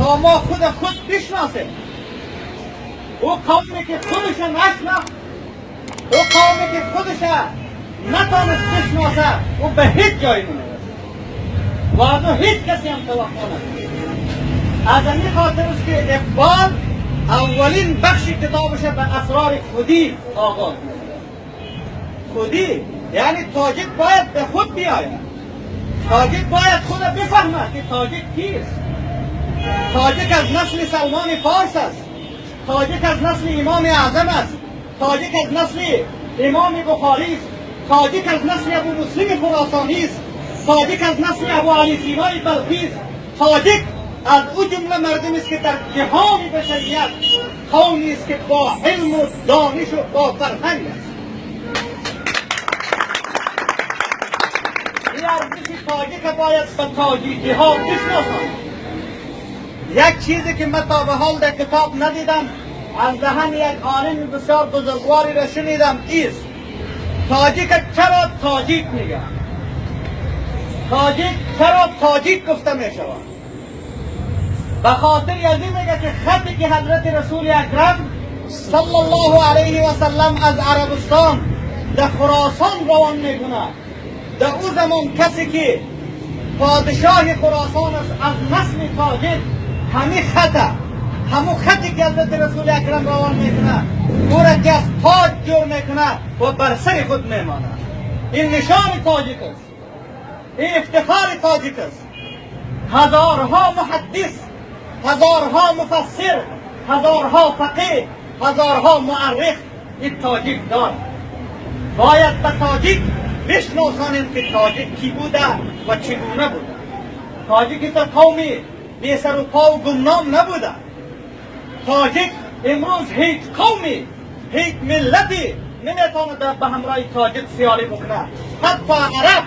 تا ما خود بشناسیم. او قومی که خودش نشناخت، او قومی که خودش نتانست بشناسه، او به هیچ جایی نمیرسه و از او هیچ کسی هم توقع نداره. از این خاطر است که اقبال اولین بخش کتابش به اسرار خودی آغاز می‌کند. خودی یعنی تاجیک باید به خود بیاید، تاجیک باید خود بفهمد که تاجیک کیست. تاجیک از نسل سلمان فارس است، تاجیک از نسل امام اعظم است، تاجیک از نسل امام بخاری است، تاجیک از نسل ابو مسلم خراسانی است، تاجیک از نسل ابو علی سینای بلخی است. تاجیک از او جمله مردم است که در جهان بشریت قومی است که با علم و دانش و با فرهنگ است. این ارزش تاجیک باید به تاجیکی ها بشناسند. یک چیزی که من تا به حال در کتاب ندیدم، از دهن یک عالم بسیار بزرگواری را شنیدم، ایست تاجیک چرا تاجیک میگه، تاجیک چرا تاجیک گفته میشود؟ به خاطر از این میگه که خطی که حضرت رسول اکرم صلی الله علیه و سلم از عربستان در خراسان روان میکنه، در او زمان کسی که پادشاه خراسان است از نسل تاجیک، همین خطه، همون خطی که حضرت رسول اکرم روان میکنه، او را که از تاج جور میکنه و بر سر خود میمانه. این نشان تاجیک است، این افتخار تاجیک است. هزارها محدث، هزارها مفسر، هزارها فقیه، هزارها مؤرخ این تاجیک دارد. باید به تاجیک بشناسانیم که تاجیک کی بوده و چگونه بوده. تاجیک تا قومی بی سر و پا و گمنام نبوده. تاجیک امروز هیچ قومی، هیچ ملتی نمیتواند به همراه تاجیک سیالی بکنه. حتی عرب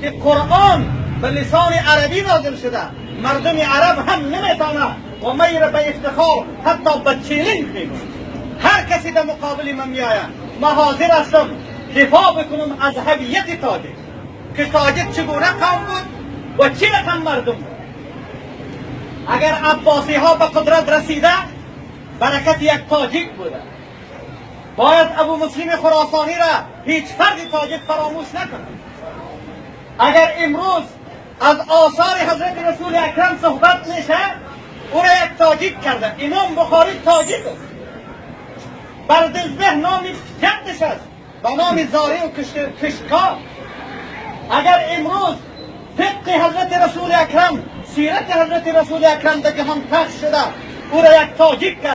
که قرآن به لسان عربی نازل شده، مردم عرب هم نمیتونه و من به افتخار حتی به چیلنج میگم، هر کسی در مقابل من میآید، من حاضر هستم دفاع بکنم از هویت تاجیک، که تاجیک چگونه قوم بود و چه رقم مردم بود. اگر عباسی ها به قدرت رسیده، برکت یک تاجیک بوده. باید ابو مسلم خراسانی را هیچ فرد تاجیک فراموش نکنه. اگر امروز از آثار حضرت رسول اکرم صحبت میشه، او را یک تاجیک کرده. امام بخاری تاجیک است، بردزبه نام جدش است، به نام زاری و کشتکار. اگر امروز فقه حضرت رسول اکرم، سیرت حضرت رسول اکرم در جهان پخش شده، او را یک تاجیک کرده.